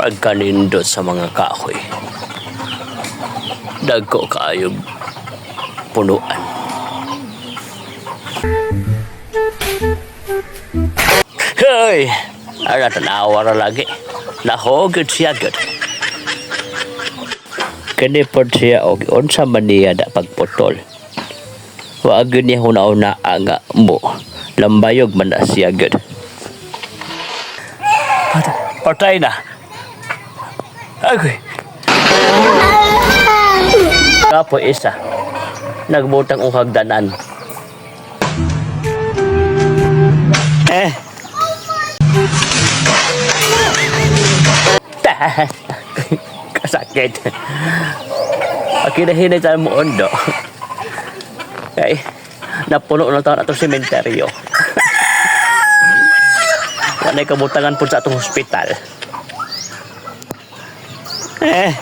Pagkanindot sa mga kahoy. Dagko kaayo punuan. Hoy! Ara, tanawa ra lagi. Nahogod siya gud. Kini pod siya og unsa man niya da pagputol. Wa gyud niya huna-huna nga mo. Lambayog man na siya gud. Patay na. Agoy. Kapo isa. Nagbutang og hagdanan. Eh. Ta. Kasakit. Pakinahinay tayo mo ondo. Kay napuno na taon atong sementeryo. Walay kabutangan po sa atong hospital. Eh.